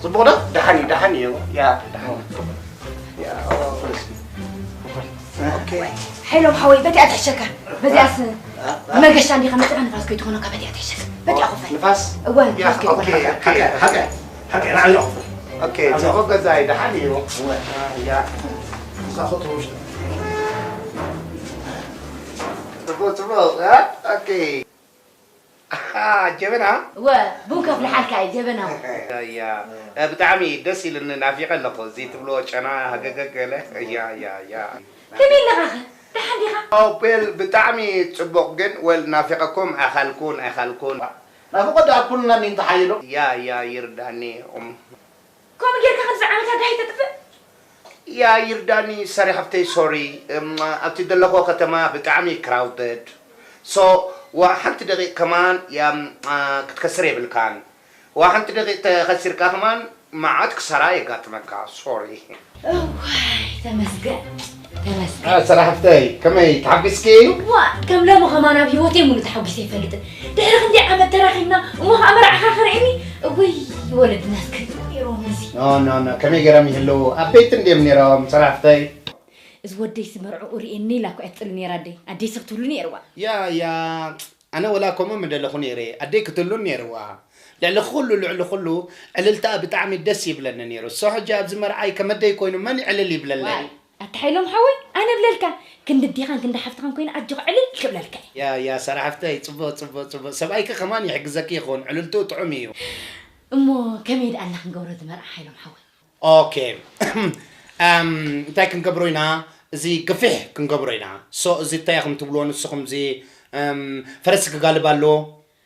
ጽቡቕ ዶ? ደሓን እዩ፣ ደሓን እዩ። ያ፣ ደሓን እዩ። ያ፣ ኦ፣ ኦኬ። ሓይሎም ሓወይ በቲኣ ትሕሸካ። በዚኣስ መገሻ እንዲኻ መጺኻ ንፋስ ከይትኾነካ በቲኣ ትሕሸካ። በቲኣ ኮፈ። ንፋስ? እወ፣ ንፋስ ከይትኾነካ። ሓቀ፣ ሓቀ፣ ሓቀ፣ ንዓይ ዶ ክኸፍል? ኦኬ፣ ጽቡቕ ገዛ እዩ፣ ደሓን እዩ። እወ። ያ። ንሳ ኸእትዎ ውሽጢ። ጽቡቕ፣ ጽቡቕ። ኦኬ። ኣሃ፣ ጀበና? እወ፣ ቡን ከፍልሓልካ እየ፣ ጀበና እውን። ያ፣ ያ። እ፣ ብጣዕሚ ደስ ኢሉኒ፣ ናፊቐ ኣለኹ። እዚ ትብልዎ ጨና፣ ሃገገ ገለ። ያ፣ ያ፣ ያ። ከመይ ኣለኻኸ? ደሓን ዲኻ? ኦ፣ ዌል፣ ብጣዕሚ ጽቡቕ፣ ግን፣ ዌል፣ ናፊቐኩም ኣይኻልኩን፣ ኣይኻልኩን። ናፍቖት ደኣ ኩልና እኒ እንተሓይሉ። ያ፣ ያ፣ ይርዳኒ። እም። ከምኡ ጌርካ ክንድዚ ዓመታት ዳሃይ ተጥፍእ? ያ ይርዳኒ ሰሪ ሓፍተይ ሶሪ እም ኣብቲ ዘለኽዎ ከተማ ብጣዕሚ ክራውደድ ሶ ዋ ሓንቲ ደቂቅ ከማን ያ እም ኣ ክትከስር የብልካን ዋ ሓንቲ ደቂቅ ተኸሲርካ ከማን መዓት ክሳራ የጋጥመካ ሶሪ። እዋይ ተመስገን ተመስገን። ሰራሕፍተይ ከመይ ተሓጒስኪ? ዋእ ከም ሎሚ ከማን ኣብ ሂወተይ ሙሉእ ተሓጒሰ ኣይፈልጥን። ድሕሪ ክንደይ ዓመት ተራኺብና እሞ ኸኣ መርዓኻ ክርእየኒ እውይ ወለድና እስከ ነይሮም እዚ። No no no ከመይ ገይሮም ይህልዉ ዓበይቲ እንድዮም ነይሮም ሰራሕፍተይ። እዚ ወደይሲ መርዕኡ ርእየኒ ኢላ እኮ እያ ትጽሊ ነይራ ኣደይ። ኣደይሲ ክትህሉ ነይርዋ። ያ ያ ኣነ ወላ ከምኡ ምደለኹ ነይረ ኣደይ ክትህሉን ነይርዋ። ልዕሊ ኹሉ ልዕሊ ኹሉ ዕልልትኣ ብጣዕሚ ደስ ይብለኒ ነይሩ። እሶ ሕጂ ኣብዚ መርዓይ ከም ኣደይ ኮይኑ መን ዕልል ይብለለይ? ዋይ ኣታ ሓይሎም ሓወይ ኣነ እብለልካ ክንዲ ኣዴኻን ክንዲ ሓፍትኻን ኮይነ ኣጆኻ ዕልል ክብለልካ እየ። ያ ያ ሰራ ሓፍተይ ፅቡቕ ፅቡቕ ፅቡቕ ሰብኣይኪ ከማን ይሕግዘኪ ይኸውን ዕልልትኡ ጥዑም እዩ። እሞ ከመይ ደኣ እና ክንገብሮ እዚ መርዓ ሓይሎም ሓወይ? ኦኬ እም እንታይ ክንገብሮ ኢና እዚ ገፊሕ ክንገብሮ ኢና ሶ እዚ እንታይ ኢኹም ትብልዎ ንስኹም እዚ እም ፈረስ ክጋልብ ኣለዎ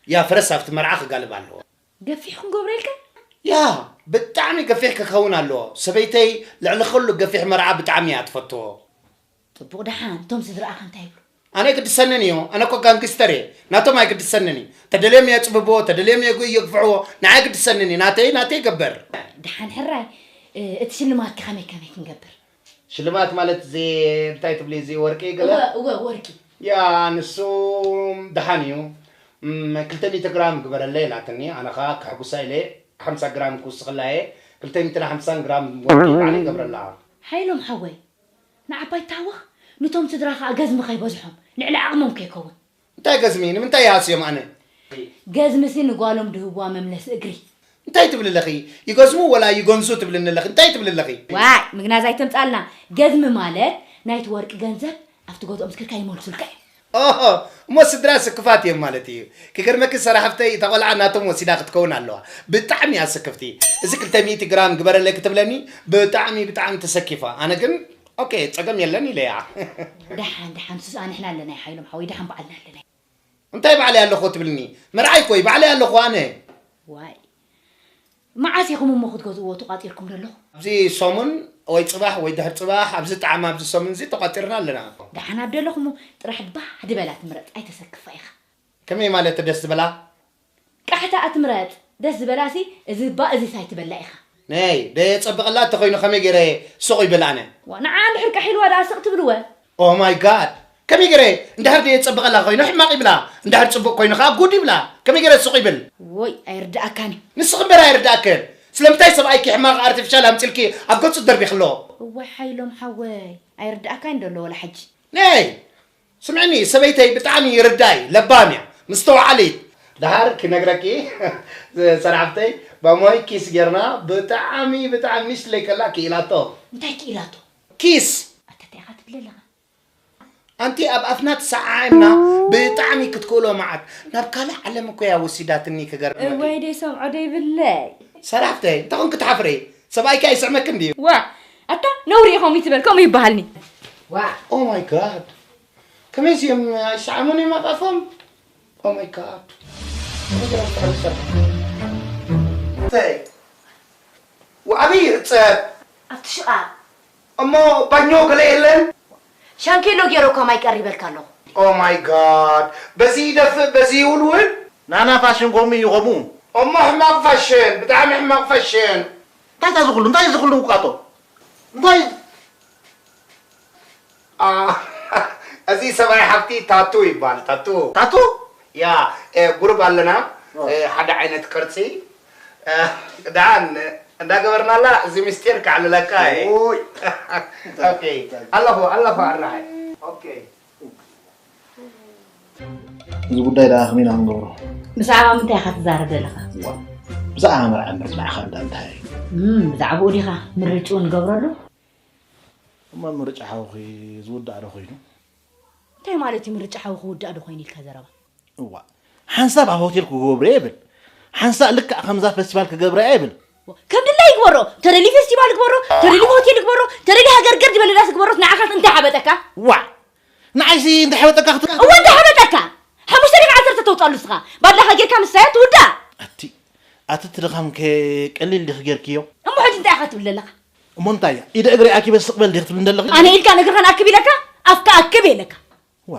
ያ ፈረስ ኣብቲ መርዓ ክጋልብ ኣለዎ። ገፊሕ ክንገብሮ ኢልካ? ያ ብጣዕሚ ገፊሕ ክኸውን ኣለዎ። ሰበይተይ ልዕሊ ኹሉ ገፊሕ መርዓ ብጣዕሚ እያ ትፈትዎ። ጽቡቕ ደሓን እቶም ስድርኣኻ እንታይ ይብሉ? ኣነ ኣይግድሰንን እዩ። ኣነ እኮ ጋንግስተር እየ። ናቶም ኣይግድሰንን እዩ። ተደልዮም የጽብብዎ፣ ተደልዮም የግ- የግፍዕዎ። ንዓይ ኣይግድሰንን እዩ። ናተይ ናተይ ይገበር። ደሓን ሕራይ እቲ ሽልማትኪ ከመይ ከመይ ክንገብር? ሽልማት ማለት እዚ እንታይ ትብሊ እዚ ወርቂ ገለ? እወ እወ ወርቂ። ያ ንሱ ደሓን እዩ። ም፣ ክልተ ሚእቲ ግራም ግበረለይ ኢላትኒ። ኣነ ኸዓ ከሕጉሳ ኢለ ሓምሳ ግራም ክውስኸላ እየ። ክልተ ሚእትን ሓምሳን ግራም ወርቂ ባዕለይ ይገብረላ። ሓይሎም ሓወይ ንዓባይ ታወኽ ንቶም ስድራ ኸኣ ገዝሚ ከይበዝሖም ልዕሊ ዓቕሞም ከይከውን። እንታይ ገዝሚ ንምንታይ ይሃስዮም ኣነ? ገዝምሲ ንጓሎም ድህብዋ መምለሲ እግሪ። እንታይ ትብሊ ኣለኺ? ይገዝሙ ወላ ይገንዙ ትብልኒ ኣለኺ እንታይ ትብሊ ኣለኺ? ዋይ ምግናዝ ኣይተምጻልና ገዝሚ ማለት ናይቲ ወርቂ ገንዘብ ኣብቲ ገዝኦም ዝከድካ ይመልሱልካ እዮም። ኦሆ እሞ ስድራ ስክፋት እዮም ማለት እዩ። ክገርመኪ ሰራሕፍተይ እታ ቆልዓ ናቶም ወሲዳ ክትከውን ኣለዋ። ብጣዕሚ እያ ስክፍቲ። እዚ ክልተ ሚእቲ ግራም ግበረለይ ክትብለኒ ብጣዕሚ ብጣዕሚ ተሰኪፋ። ኣነ ግን ኦኬ ጸገም የለን ኢለያ። ደሓን ደሓን ንሱስ ኣንሕና ኣለና ሓይሎም ሓወይ ደሓን በዓልና ኣለና። እንታይ ባዕለይ ኣለኹ ትብልኒ? መርዓይ እኮ እዩ ባዕለይ ኣለኹ ኣነ። ዋይ መዓስ ኢኹም እሞ ክትገዝእዎ ተቋጺርኩም ዘለኹም? ኣብዚ ሰሙን ወይ ጽባሕ ወይ ድሕሪ ጽባሕ ኣብዚ ጣዕሚ ኣብዚ ሰሙን እዚ ተቋጺርና ኣለና። ደሓን ኣብ ደለኹሞ ጥራሕ ባህ ድበላ ትምረጽ ኣይተሰክፋ ኢኻ። ከመይ ማለት ደስ ዝበላ? ቃሕታ እያ ትምረጽ ደስ ዝበላሲ እዚ እባ እዚስ ኣይትበላ ኢኻ። ነይ ደየጸብቐላ እንተኾይኑ ከመይ ገይረ ስቕ ይብል ኣነ? ዋ ንዓ እንድሕር ቃሕ ኢልዋ ደኣ ስቕ ትብልወ? Oh my god ከመይ ገይረ እንድሕር ደየጸብቐላ ኮይኑ ሕማቕ ይብላ እንድሕር ጽቡቕ ኮይኑ ከኣ ጉድ ይብላ ከመይ ገይረ ስቕ ይብል? ዎይ ኣይርድኣካን እዩ። ንስኺ እምበር ኣይርድኣክን ስለምንታይ ሰብኣይኪ ሕማቕ ኣርቲፊሻል ኣምጺልኪ ኣብ ገጹ ትደርቢኽሎ? እዋይ ሓይሎም ሓወይ ኣይርድኣካን ዶ ኣሎ ወላ ሕጂ? ነይ ስምዕኒ ሰበይተይ ብጣዕሚ ርዳይ ለባም እያ ምስተውዓሊት ደሃር ክነግረኪ ሰራሕፍተይ ባሞይ ኪስ ጌርና ብጣዕሚ ብጣዕሚ ሚስ ለይከላ ክኢላቶ እንታይ ክኢላቶ ኪስ ኣተተ ኢኻ ትብል ኣለኻ ኣንቲ ኣብ ኣፍና ትሰዓዓምና ብጣዕሚ ክትክእሎ መዓት ናብ ካልእ ዓለም እኮ እያ ወሲዳትኒ ክገርመኪ እወይ ደይ ሰምዖ ደይ ብለይ ሰራሕፍተይ እንተ ኮንኪ ትሓፍሪ ሰብኣይኪ ኣይስዕመክን ድዩ ዋእ ኣታ ነውሪ ኢኹም ይትበል ከምኡ ይበሃልኒ ዋእ Oh my god ከመይ እዮም ኣይሰዓሙን እዮም ኣብ ኣፎም Oh my god እንታይ ዓብዪ ህፀት ኣብቲ ሽቓቕ እሞ ባኞ ገለ የለን ሻንኬሎ ገይረ እኳ ማይ ቀሪበልካ ኣለኹ Oh my god በዚ ይደፍእ በዚ ይውልውል ናና ፋሽን ከምኡ እዩ ከምኡ እሞ ሕማቕ ፋሽን ብጣዕሚ ሕማቕ ፋሽን እንታይ እዚ ኩሉ እንታይ እዚ ኩሉ ውቃጦ እንታይ እዚ ሰብኣይ ሓፍቲ ታቱ ይባል ታቱ ታቱ ያ ጉሩብ ኣለና ሓደ ዓይነት ቅርፂ ደሓን እንዳገበርናላ እዚ ምስጢር ከዕልለካ እየ። ኦይ። ኦኬ። ኣለኹ፣ ኣለኹ ኣራሓይ። ኦኬ። እዚ ጉዳይ ደኣ ከመይ ኢና ክንገብሮ? ብዛዕባ ምንታይ ኢኻ ትዛረብ ዘለኻ? ዋ፣ ብዛዕባ መርዓ ምርጫኻ እንዳ እንታይ? እም፣ ብዛዕባኡ ዲኻ ምርጭኡ ንገብረሉ? እሞ ምርጫ ሓውኺ ዝውዳእ ዶ ኮይኑ? እንታይ ማለት እዩ ምርጫ ሓው ክውዳእ ዶ ኮይኑ ኢልካ ዘረባ? እዋ፣ ሓንሳብ ኣብ ሆቴል ክገብሮ እየ ይብል፣ ሓንሳብ ልክዕ ከምዛ ፌስቲቫል ክገብራ እየ ይብል። ዋ፣ ከም ድላይ ይግበሮ፣ ተደልዩ ፌስቲቫል ይግበሮ፣ ተደልዩ ሆቴል ይግበሮ፣ ተደልዩ ሃገር ገር ዝበለ ዳስ ይግበሮስ ንዓኻስ እንታይ ሓበጠካ? ዋ፣ ንዓይሲ እንታይ ሓበጠካ ክትብል? እወ እንታይ ሓበጠካ? ሓሙሽተ ዲኻ ዓሰርተ ተውፅኣሉ ንስኻ? ባድላኻ ጌርካ ምሳያ ትውዳእ። ኣቲ፣ ኣቲ እቲ ድኻምከ ቀሊል ዲኺ ጌርክዮ? እሞ ሕጂ እንታይ ኢኻ ትብል ዘለኻ? እሞ እንታይ እያ? ኢደ እግረይ ኣኪበ ስቕ በል ዲኺ ትብልኒ ዘለኺ? ኣነ ኢልካ ንእግርኻን ኣክብ ኢለካ? ኣፍካ ኣክብ ኢለካ። ዋ፣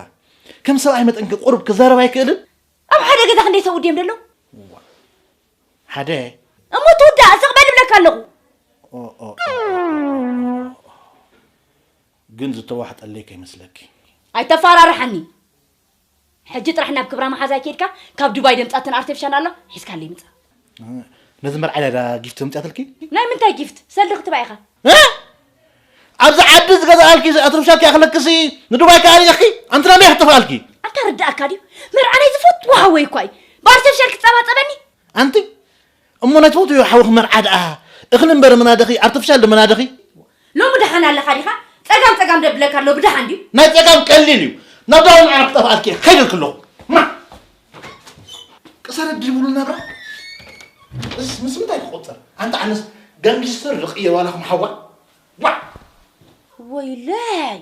ከም ሰብኣይ መጠንከ ቁሩብ ክዛረብ ኣይክእልን? ኣብ ሓደ ገዛ ክንደይ ሰብኡት ድዮም ዘለዉ? ዋ፣ ሓደ። እሞ ትውዳእ፣ ስቕ በል እብለካ ኣለኹ። ኦ፣ ኦ፣ ኦ፣ ኦ፣ ኦ፣ ኦ። ግን ዝተዋሕጠለይ ከይመስለኪ። ኣይተፋራርሓኒ። ሕጂ ጥራሕ ናብ ክብራ መሓዛይ ከይድካ፣ ካብ ዱባይ ደምጻትን ኣርቲፊሻል ኣሎ፣ ሒዝካለይ ምጻእ። ነዚ መርዓይ ዳ ጊፍት ተምጽኣትልኪ? ናይ ምንታይ ጊፍት? ሰልዲ ክትባ ኢኻ። እ? ኣብዚ ዓዲ ዝገዝኣልኪ ኣርቲፊሻል ከይኣኽለክሲ ንዱባይ ከኣ ርኢኽኪ? ኣንቲ ናበይ ክትጠፍኣልኪ? ኣንታ ርድኣካ ድዩ? መርዓ ናይ ዝፈትዎ ሓወይ እኳ እዩ። ብኣርቲፊሻል ክጸባጸበኒ? ኣንቲ፣ እሞ ናይ ትፈትውዮ ሓውኺ መርዓ ደኣ እኽሊ እምበር ምናደኺ፣ ኣርቲፊሻል ዶ ምናደኺ? ሎሚ ደሓን ኣለኻ ዲኻ? ጸጋም ጸጋም ደብለካ ኣሎ፣ ብደሓን ድዩ? ናይ ጸጋም ቀሊል እዩ። ናብ ዳውን ዓረብ ክጠፍኣልኪ እየ፣ ከይደልክ ኣለኹ። ማ? ቅሰረት ድቡሉ ናብራ? እስ ምስ ምንታይ ክቆጸር? ኣንታ ኣነስ ጋንግስተር ዝቕየር ዋላ ከም ሓዋ? ዋ! ወይለይ!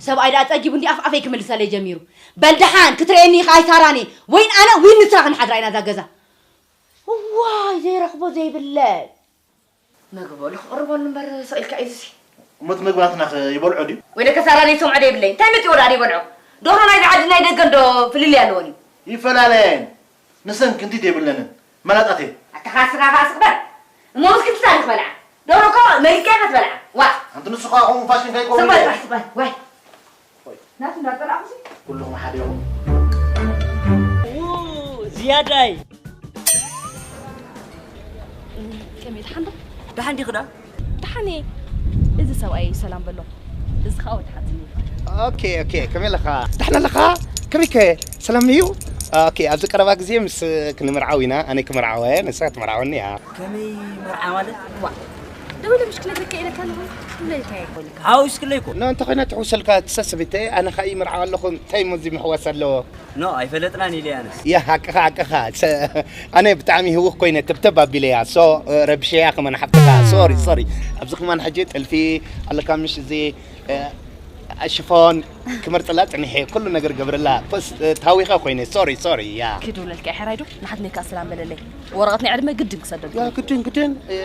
ሰብኣይ ደኣ ጸጊቡ እንዲ ኣፍ ኣፈይ ክምልሰለይ ጀሚሩ። በል ደሓን ክትርእየኒ ኢኻ ኣይሳራኒ። ወይን ኣነ ወይን ንስኻ ክንሓድራ ኢና እዛ ገዛ። እዋይ ዘይረኽቦ ዘይብለይ። መግበሉ ክቕርበሉ እምበር ስቕ ኢልካ እዩ እዚ። እሞ እቲ መግባትና ኸ ይበልዖ ድዩ? ወይ ደከ ሳራ ዘይሰምዖ ዘይብለይ። እንታይ መጺዎ ደኣ ዘይበልዖ? ደርሆ ናይዚ ዓዲ ናይ ደገ እንዶ ፍልልይ ኣለወን እዩ። ይፈላለየን። ንሰን ክንቲት የብለንን። መላጣት እየን። ኣታ ኻስኻ ኻስ ክበል። እሞ ምስ ክንቲት ኣሊኽ በልዓ። ደርሆ እኮ መሊጥካ ኢኻ ትበልዓ። ዋእ። ኣንቲ ንሱ ኸኣ ከምኡ ፋሽን ከይከውን ስቕ በል፣ እዩ። ዋይ፣ ስቕ በል፣ ዋይ። ናቱ እንዳጠላዕኩሲ? ኩልኹም ሓደ ኢኹም። ው፣ ዝያዳይ። ከመይ ደሓን ዶ? ደሓን ዲኺ ደኣ? ደሓን እየ። እዚ ሰብኣይ ሰላም በሎ። እዚ ኸኣ ወዲ ሓትኒ። ኦኬ፣ ኦኬ፣ ከመይ ኣለኻ? ደሓን ኣለኻ? ከመይ ከ? ሰላም እዩ? ኦኬ፣ ኣብዚ ቀረባ ግዜ ምስ ክንምርዓው ኢና። ኣነ ክምርዓው እየ፣ ንሳ ክትምርዓወኒ እያ። ከመይ መርዓ ማለት? ዋ፣ ደዊለ ምሽ ክነግረካ ኢለካ ኣለኹ። ትብለልካ እየ። ሓዊስክለይ እኮ። ኖ፣ እንተኾይነ ትሕውሰልካ ትሰስብ እንተ፣ ኣነ ኸኣ ይምርዓው ኣለኹ፣ እንታይ እሞ እዚ ምሕዋስ ኣለዎ? ኖ፣ ኣይፈለጥናን ኢለ ኣነስ። ያ፣ ሓቅኻ፣ ሓቅኻ። ሰ-፣ ኣነ ብጣዕሚ ህውኽ ኮይነ፣ ተብተብ ኣቢለያ። ሶ፣ ረብሸያ ከማን ሓፍትኻ። ሶሪ፣ ሶሪ። ኣብዚ ከማን ሕጂ ጥልፊ ኣለካ ምሽ እዚ፣ እ፣ ሽፎን ክመርጽላ ጽኒሐ፣ ኩሉ ነገር ገብረላ። ፖስ፣ እ፣ ታዊኸ ኮይነ። ሶሪ፣ ሶሪ። ያ። ክድውለልካ እየ፣ ሕራይ ዶ? ንሓትነይ ከኣ ሰላም በለለይ። ወረቐት ናይ ዕድመ ግድን ክሰደልኩ። ያ፣ ግድን፣ ግድን። እ፣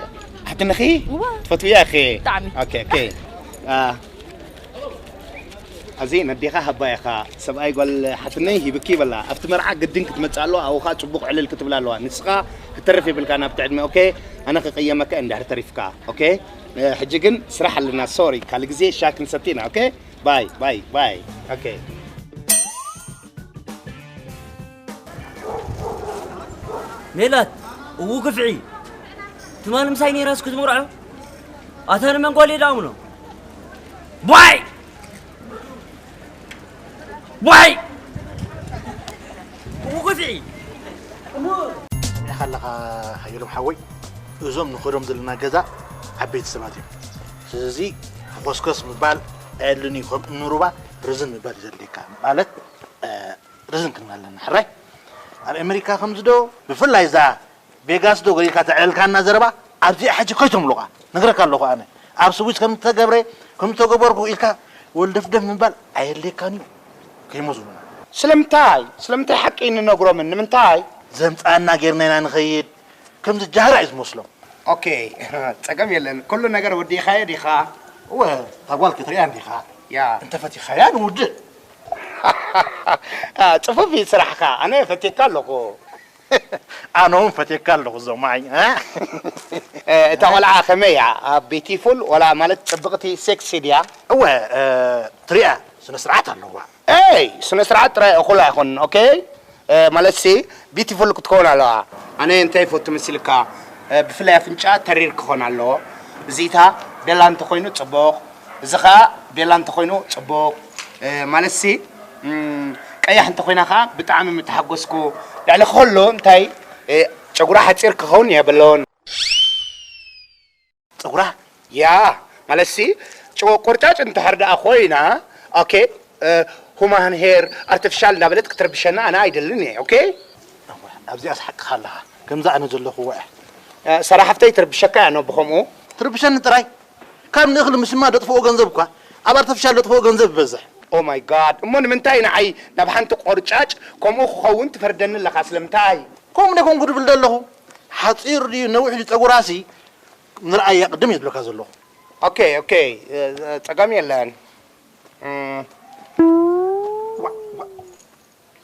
ሓትነኺ? እዋ። ትፈትውያ ኢኺ? ብጣዕሚ። ኦኬ፣ ኦኬ። ኣ፣ ኣብዚ ነዴኻ ሃባ ኢኻ። ሰብኣይ ጓል ሓትነይ ሂብኪ በላ። ኣብቲ መርዓ ግድን ክትመጽእ ኣለዋ፣ ኣብኡ ኸኣ ጽቡቕ ዕልል ክትብል ኣለዋ። ንስኻ ክትተርፍ የብልካን ኣብቲ ዕድመ፣ ኦኬ? ኣነ ክቕየመካ እየ እንድሕር ተሪፍካ፣ ኦኬ? እ፣ ሕጂ ግን ስራሕ ኣለና፣ ሶሪ። ካልእ ግዜ ሻሂ ክንሰቲ ኢና፣ ኦኬ? ባይ፣ ባይ፣ ባይ። ኦኬ። ሜላት፣ እዉ ግፍዒ። ትማሊ ምሳይ ነይራስ ክትምርዖ? ኣታ ንመን ጓል እየ ደኣ እምኖ? ዋይ! ዋይ! እዉ ግፍዒ። እንታይ ኣለኻ ሓየሎም ሓወይ? እዞም ንኸዶም ዘለና ገዛ ዓበይቲ ሰባት እዮም። ስለዚ ተኾስኮስ ምባል ኣየድልን እዩ። ከም እምኒ ሩባ ርዝን ምባል እዩ ዘድልየካ። ማለት፣ እ፣ ርዝን ክንብል ኣለና። ሕራይ? ኣብ ኣሜሪካ ከምዚ ዶ፣ ብፍላይ እዛ ቬጋስ ዶ ገሊልካ ተዕልልካና ዘረባ፣ ኣብዚኣ ሕጂ ከይተምሉቓ። ነግረካ ኣለኹ ኣነ። ኣብ ስዊስ ከም ዝተገብረ፣ ከም ዝተገበርኩ ኢልካ ወልደፍደፍ ምባል ኣየድልየካን እዩ። ከይመዝኑና። ስለምንታይ? ስለምንታይ ሓቂ ንነግሮምን? ንምንታይ? ዘምጻና ጌርና ኢና ንኸይድ። ከምዚ ጃህራ እዩ ዝመስሎም። ኦኬ፣ ጸገም የለን። ኩሉ ነገር ወዲእኻዮ ዲኻ? እወ፣ እታ ጓል ክትሪኣ እንዲኻ። ያ። እንተፈቲኻያ ንውድእ። አ፣ ጽፉፍ እዩ ስራሕካ። ኣነ ፈትየካ ኣለኹ። ኣነ እውን ፈትየካ ኣለኹ ዞማይ፣ እ? እ፣ እታ ቆልዓ ከመይ እያ? ቢቲፉል ወላ ማለት ጽብቕቲ ሴክሲ ድያ? እወ፣ እ፣ ትሪኣ ስነ ስርዓት ኣለዋ። ኤይ፣ ስነ ስርዓት ጥራይ እኹል ኣይኮንን፣ ኦኬ? እ፣ ማለትሲ ቢቲፉል ክትከውን ኣለዋ። ኣነ እንታይ ይፈቱ መሲልካ? ብፍላይ ኣፍንጫ ተሪር ክኾን ኣለዎ። እዚታ ቤላ እንተኾይኑ ጽቡቕ፣ እዚ ኸኣ ቤላ እንተኾይኑ ጽቡቕ። ማለት ሲ ቀያሕ እንተኾይና ኸዓ ብጣዕሚ ምተሓጎስኩ። ልዕሊ ከሎ እንታይ ጨጉራ ሓጺር ክኸውን የብሎን። ጸጉራ ያ ማለት ሲ ጭወ ቆርጫጭ እንድሕር ደኣ ኮይና ኦኬ፣ ሁማን ሄር ኣርቲፊሻል እንዳበለት ክትርብሸና ኣነ ኣይደልን እየ። ኦኬ። ኣብዚኣ ስሓቅኻ ኣለኻ። ከምዛ ኣነ ዘለኹ ውዕ። ሰራ ሓፍተይ ትርብሸካ እያ ኖ ብኸምኡ። ትርብሸኒ ጥራይ። ካብ ንእኽሊ ምስማ ደጥፍኦ ገንዘብ እኳ ኣብ ኣርቲፊሻል ደጥፍኦ ገንዘብ ይበዝሕ። ኦ ማይ ጋድ፣ እሞ ንምንታይ ንዓይ ናብ ሓንቲ ቆርጫጭ ከምኡ ክኸውን ትፈርደኒ ኣለኻ? ስለምንታይ? ከምኡ ደይኮንኩ ድብል ዘለኹ። ሓጺር ድዩ ነዊሕ ድዩ ጸጉራሲ ምርኣያ ቅድም እየ ዝብለካ ዘለኹ። ኦኬ ኦኬ፣ ጸገም የለን።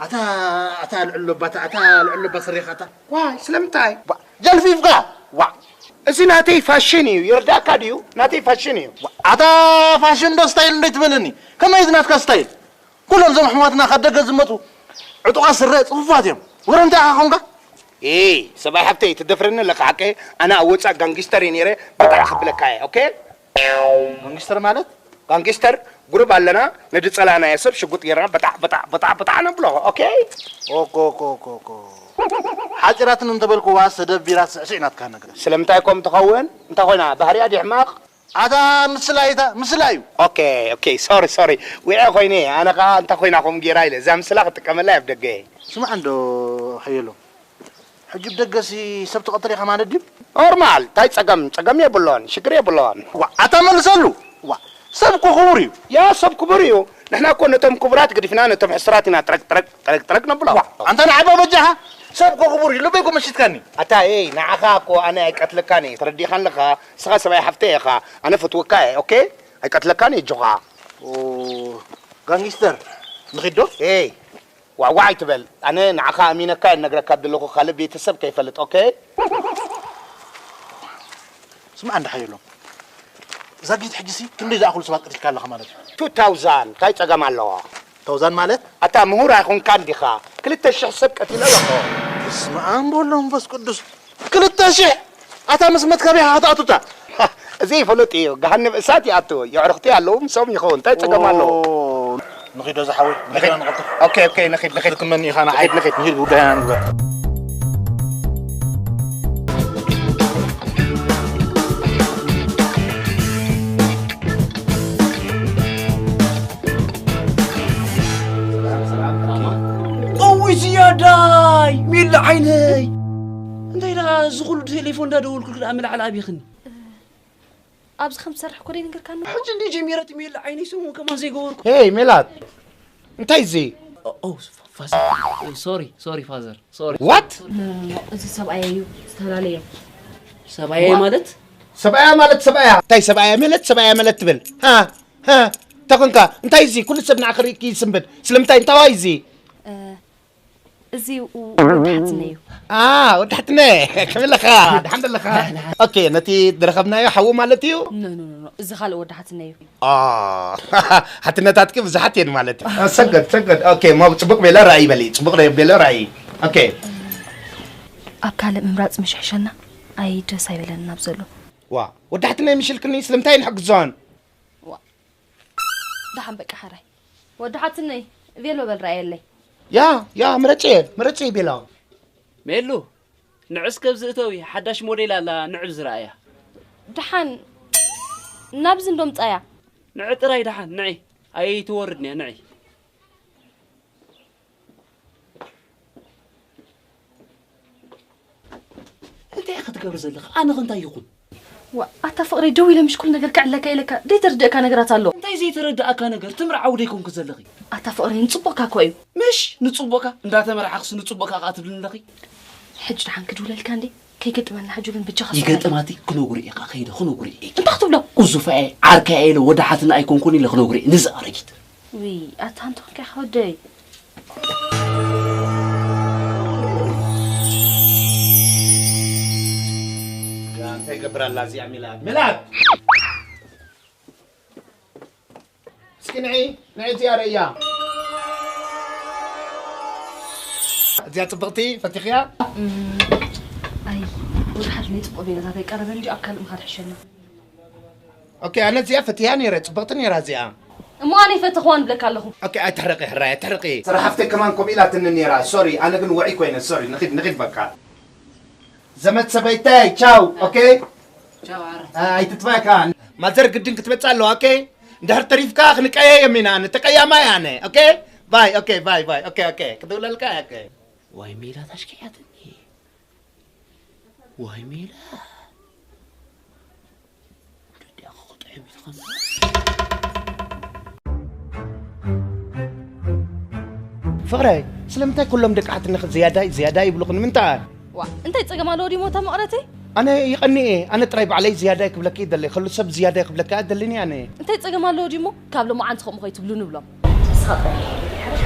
ኣታ ኣታ ልዕሎ ባታ ኣታ ልዕሎ ባሰሪኻታ ዋይ ስለምንታይ? ጀልፊፍካ ዋ። እዚ ናተይ ፋሽን እዩ። ይርዳእካ ድዩ? ናተይ ፋሽን እዩ። ኣታ ፋሽን ዶ ስታይል እንዶ ትበለኒ? ከመይ እዚ ናትካ ስታይል? ኩሎም እዞም ኣሕዋትና ካብ ደገ ዝመጹ ዕጡቓት ስረ ጽፉፋት እዮም። ወረ እንታይ ኢኻ ኾንካ? ኤይ ሰብኣይ ሓፍተይ ትደፍረኒ ኣለካ ሓቀይ? ኣነ ኣብ ወጻእ ጋንጊስተር እየ ነይረ። በጣዕ ክብለካ እየ። ኦኬ። ጋንጊስተር ማለት? ጋንጊስተር ጉሩብ ኣለና፣ ነቲ ጸላእናዮ ሰብ ሽጉጥ ጌርና በጣዕ በጣዕ በጣዕ በጣዕ ነብሎ። ኦኬ። ኦኮ ኦኮ ኦኮ ኦኮ። ሓጺራትን እንተበልኩዋ ሰደብ ቢራ ስዕስዕ ናትካ ነገር። ስለምንታይ ኮም ትኸውን? እንታይ ኮይና? ባህሪያ ድዩ ሕማቕ? ኣታ ምስላ እታ ምስላ እዩ። ኦኬ ኦኬ፣ ሶሪ ሶሪ፣ ውዒ ኮይነ። ኣነ ከዓ እንታይ ኮይና ኮም ጌራ ኢለ እዛ ምስላ ክጥቀመላ እየ ኣብ ደገ። ስማዕ እንዶ ሓየሎም፣ ሕጂ ብደገሲ ሰብ ትቐትል ኢኻ ማለት ድዩ? ኖርማል፣ እንታይ ጸገም? ጸገም የብሎን፣ ሽግር የብሎን። ዋ ኣታ መልሰሉ። ዋ ሰብ እኮ ክቡር እዩ። ያ ሰብ ክቡር እዩ። ንሕና እኮ ነቶም ክቡራት ገዲፍና ነቶም ሕሱራት ኢና ጥረግ ጥረግ ጥረግ ጥረግ ነብሎ። ዋ ኣንታ ንዓባ በጃኻ ሰብ እኮ ክቡር እዩ። ልበይ እኮ መሲጥካኒ። ኣታ ኤይ ንዓኻ እኮ ኣነ ኣይቀትለካን እየ። ተረዲእካ ኣለኻ። ንስኻ ሰብኣይ ሓፍተይ ኢኻ። ኣነ ፈትወካ እየ። ኦኬ? ኣይቀትለካን እየ ኣጆኻ። ኦ ጋንጊስተር ንኺድ ዶ? ኤይ ዋዕዋዕ ኣይትበል። ኣነ ንዓኻ ኣሚነካ እየ ዝነግረካ ዘለኹ፣ ካልእ ቤተሰብ ከይፈልጥ። ኦኬ? ስማዕ እንዳ ሓየሎም፣ ዛጊት ሕጂሲ ክንደይ ዝኣኽሉ ሰባት ቀቲልካ ኣለኻ ማለት እዩ? ቱ ታውዛንድ እንታይ ጸገም ኣለዎ? ታውዛንድ ማለት? ኣታ ምሁር ኣይኮንካን ዲኻ? ክልተ ሽሕ ሰብ ቀቲለ ኣለኹ። በስመ ኣብ ወወልድ ወመንፈስ ቅዱስ። ክልተ ሽሕ ኣታ ምስ መትከቢኻ ክትኣቱታ። እዚ ይፈለጥ እዩ። ገሃነብ እሳት ይኣቱ። የዕርኽቲ ኣለዉ፣ ምስኦም ይኸውን። እንታይ ጸገም ኣለዎ? ኦ፣ ንኺዶ ዝሓወይ፣ ንኺድ። ንኺድ ንቐልጥፍ። ኦኬ፣ ኦኬ፣ ንኺድ፣ ንኺድ። ክትመኒ ኢኻ ንዓይ። ንኺድ፣ ንኺድ። ንኺድ ጉዳይና ንግበር። ሰላም፣ ሰላም። ቀዊ ዝያዳይ፣ ሚሊ ዓይነይ። እንታይ ደኣ እዚ ኩሉ ቴሌፎን እንዳደወልኩልኪ ደኣ መላዕሊ ኣቢኽኒ? ኣብዚ ከም ትሰርሕ እኮ ደይነገርካኒ እኮ። ሕጂ እንደ ጀሚረት ሜላ ዓይነይ ሰሙን ከማን ዘይገበርኩ። ሄይ ሜላት፣ እንታይ እዚ? ኦ፣ ኦ፣ ፋዘር፣ ሶሪ፣ ሶሪ ፋዘር፣ ሶሪ። ዋት? ኖ፣ ኖ፣ ኖ፣ እዚ ሰብኣየይ እዩ፣ ዝተፈላለየ። ሰብኣየይ ማለት? ሰብኣያ ማለት ሰብኣያ። እንታይ ሰብኣያ ማለት ሰብኣያ ማለት ትብል? ሃ? ሃ? እንታይ ኮንካ? እንታይ እዚ? ኩሉ ሰብ ንዓኺ ርኢኪ ይስንብድ። ስለምንታይ? እንታዋይ እዚ? እ፣ እዚ ወዲ ሓትነ እዩ። ኣ፣ ወዲ ሓትነ፣ ከመይ ኣለኻ? ደሓን ዘለኻ? ኦኬ፣ ነቲ ዝረኸብናዮ ሓዉ ማለት እዩ? ኖ፣ ኖ፣ ኖ፣ ኖ፣ እዚ ካልእ ወዲ ሓትነ እዩ። ኣ፣ ሓትነታትኪ ብዙሓት እየን ማለት እዩ። ኣ፣ ሰገድ፣ ሰገድ። ኦኬ፣ እሞ ጽቡቕ ቤለ ራእይ በሊ፣ ጽቡቕ ቤለ ራእይ። ኦኬ። ኣብ ካልእ ምምራጽ ምሽ ሕሸና፣ ኣይ ደስ ኣይበለንን ኣብ ዘሎ። ዋ፣ ወዲ ሓትነ ምሽልክኒ፣ ስለምንታይ ንሕግዞን? ዋ፣ ደሓን በቃ ሓራይ። ወዲ ሓትነይ፣ ቬሎ በል ርኣየለይ። ያ፣ ያ፣ ምረጽየ፣ ምረጽየ ቤላ። ሜሉ፣ ንዕስ ከብዚ እተዊ፣ ሓዳሽ ሞዴል ኣላ፣ ንዕብ ዝረኣያ። ደሓን ናብዚ እንዶ ምጻያ። ንዒ ጥራይ ደሓን፣ ንዒ። ኣይትወርድንያ፣ ንዒ። እንታይ ኢኻ ትገብር ዘለኻ? ኣነ ኸ እንታይ ይኹን? ዋ፣ ኣታ ፍቕረይ፣ ደው ኢለ ምሽ ኩሉ ነገር ክዕለካ ኢለካ፣ ደይተርድእካ ነገራት ኣሎ። እንታይ ዘይተረድኣካ ነገር? ትምርዓዊ ደይኮንኩ ዘለኺ? ኣታ ፍቕረይ፣ ንጽቡቕካ እኮ እዩ። ምሽ ንጽቡቕካ? እንዳተመርዓኽሲ ንጽቡቕካ ከኣ ትብልኒ ኣለኺ? ሕጂ ደሓን ክድውለልካ እንዴ? ከይገጥመና ሕጂ ግን ብጃኻ ሰላም። ይገጥማቲ ክነግሮ እየ፣ ከይደ ክነግሮ እየ። እንታይ ክትብሎ? ቁዙፋ እየ፣ ዓርካ እየ ኢለ ወዲ ሓትና ኣይኮንኩን ኢለ ክነግሮ እየ፣ ንዛ ኣረጊት። ውይ፣ ኣታ ኣንታ ኾንካ ኢኻ ወደይ። ያ፣ እንታይ ይገብር ኣላ እዚኣ ሚላድ? ሚላድ! እስኪ ንዒ፣ ንዒ እዚኣ ርእያ። እዚኣ ጽብቕቲ ፈቲኽያ? እም፣ ኣይ፣ ብዙሓት ናይ ጽቡቕ ቤላታት ኣይቀረበን እንጂ ኣብ ካልእ ምኻድ ሕሸና። ኦኬ፣ ኣነ እዚኣ ፈትያ ነይረ፣ ጽብቕቲ ነይራ እዚኣ። እሞ ኣነ ይፈተኽዋን እብለካ ኣለኹ። ኦኬ፣ ኣይትሕረቂ ሕራይ፣ ኣይትሕረቂ። ስራሕ ሃፍተይ ከማን ከምኡ ኢላትኒ ነይራ። ሶሪ፣ ኣነ ግን ውዑይ ኮይነ። ሶሪ፣ ንኺድ፣ ንኺድ በቃ። ዘመድ ሰበይተይ፣ ቻው። ኦኬ? ቻው፣ ኣረ። አ፣ ኣይትጥፋእካ። ማዘር ግድን ክትመጽእ ኣለዋ፣ ኦኬ? እንድሕር ተሪፍካ ክንቀያየም ኢና፣ ንተቀያማይ ኣነ፣ ኦኬ? ባይ፣ ኦኬ፣ ባይ፣ ባይ፣ ኦኬ፣ ኦኬ። ክድውለልካ፣ ኦኬ። ዋይ ሜላት ኣሽኪዕያትኒ። ዋይ ሜላት። ደዲኣ ክጥዕም እዩ ዝኸውን። ፍቕረይ፣ ስለምንታይ ኩሎም ደቂ ሓትነኺ ዝያዳይ ዝያዳይ ይብሉኺ? ንምንታይ? ዋ፣ እንታይ ጸገም ኣለዎ ድዩ ሞታ መቕረተይ? ኣነ ይቐንእ እየ። ኣነ ጥራይ ባዕለይ ዝያዳይ ክብለኪ ይደሊ። ኩሉ ሰብ ዝያዳይ ክብለካ ኣይደልን እየ ኣነ። እንታይ ጸገም ኣለዎ ድዩ እሞ? ካብ ሎማዓንቲ ከምኡ ከይትብሉ ንብሎም። ንስኻ ጥራይ።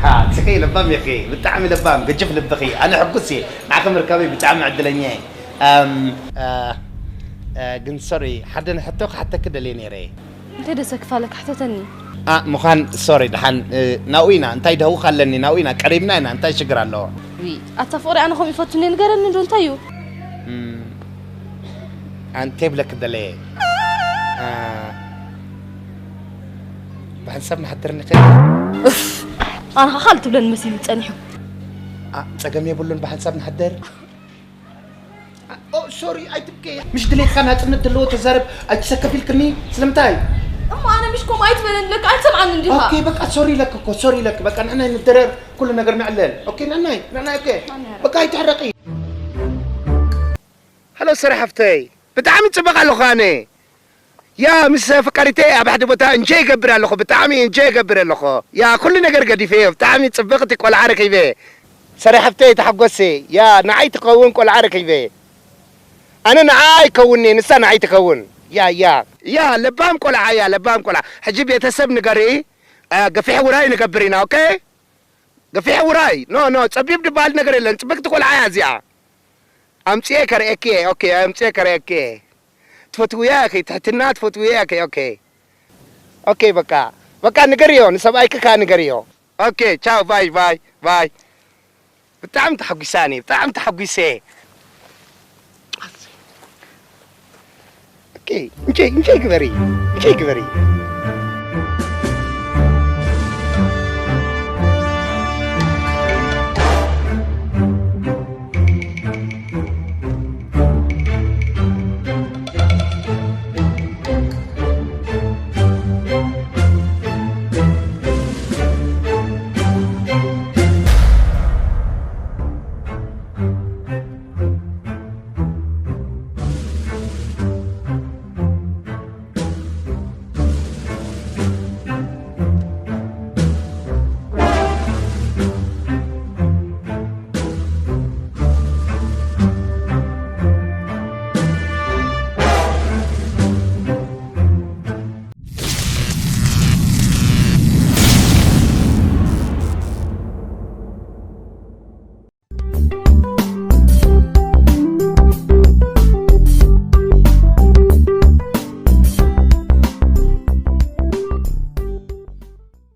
ሓ፣ ስኺ ለባም ኢኺ። ብጣዕሚ ለባም፣ ገጅፍ ልብኺ። ኣነ ሕጉስ እየ። ንዓኺ ምርካበይ ብጣዕሚ ዕድለኛ እየ። ኣም፣ እ፣ እ፣ ግን ሶሪ፣ ሓደ ሕቶ ክሓተኪ ደልየ ነይረ። እንታይ ደሰ ክፋለካ ሕተተኒ። ኣ፣ ምዃን ሶሪ፣ ደሓን፣ እ፣ ናብኡ ኢና። እንታይ ደህውኻ ኣለኒ፣ ናብኡ ኢና፣ ቀሪብና ኢና። እንታይ ሽግር ኣለዎ? ዊ፣ ኣታ ፍቕሪ ኣነ ከምኡ ይፈቱኒ፣ ንገረኒ ዶ እንታይ እዩ? እም፣ ኣንተ ይብለክ ደለየ። ኣ፣ ብሓንሳብ ንሓድር ንኽእል። ኡፍ፣ ኣነ ኸዓ ካልእ ትብለኒ መሲሉ ጸኒሑ። ኣ፣ ጸገም የብሉን፣ ብሓንሳብ ንሓድር። ኦ፣ ሶሪ፣ ኣይትብከ። ምሽ ድሌትካ ናጽነት ዘለዎ ተዛረብ፣ ኣይትሰከፍ ኢልክኒ። ስለምንታይ? እሞ ኣነ ምሽ ከምኡ ኣይትበለኒ ለካ፣ ኣይትሰምዓኒ እንዲኻ። ኦኬ፣ በቃ ሶሪ ኢለክ እኮ፣ ሶሪ ኢለክ። በቃ ንሕና ንደረር፣ ኩሉ ነገር ንዕለል። ኦኬ፣ ናናይ፣ ናናይ፣ ኦኬ። ናናይ፣ በቃ ኣይትሕረቂ። ሃሎ፣ ሰሪ ሓፍተይ፣ ብጣዕሚ ጽብቕ ኣለኹ ኣነ። ያ፣ ምስ ኣፍቃሪተይ ኣብ ሓደ ቦታ እንጆይ ይገብር ኣለኹ፣ ብጣዕሚ እንጆይ ይገብር ኣለኹ። ያ፣ ኩሉ ነገር ገዲፈዮ፣ ብጣዕሚ ጽብቕቲ ቆልዓ ረኺበ። ሰሪ ሓፍተይ፣ ተሓጎሲ። ያ፣ ንዓይ ትኸውን ቆልዓ ረኺበ። ኣነ ንዓ ኣይከውን'የ፣ ንሳ ንዓይ ትኸውን። ያ፣ ያ። ያ፣ ለባም ቆልዓ እያ፣ ለባም ቆልዓ። ሕጂ ቤተሰብ ንገሪ፣ አ፣ ገፊሕ ውራይ ንገብር ኢና፣ ኦኬ? ገፊሕ ውራይ። ኖ፣ ኖ፣ ጸቢብ ዝበሃል ነገር የለን። ጽብቕቲ ቆልዓ እያ እዚኣ። ኣምጽኤ ከርእየኪ እየ። ኦኬ፣ ኣምጽኤ ከርእየኪ እየ። ትፈትውያ ኢኺ፣ ትሕትና ትፈትውያ ኢኺ። ኦኬ። ኦኬ፣ በቃ። በቃ ንገርዮ፣ ንሰብኣይኪ ከኣ ንገርዮ። ኦኬ፣ ቻው፣ ባይ፣ ባይ፣ ባይ። ብጣዕሚ ተሓጒሰ ኣነ፣ ብጣዕሚ ተሓጒሰ። ኦኬ፣ እንጆይ፣ እንጆይ ግበሪ፣ እንጆይ ግበሪ።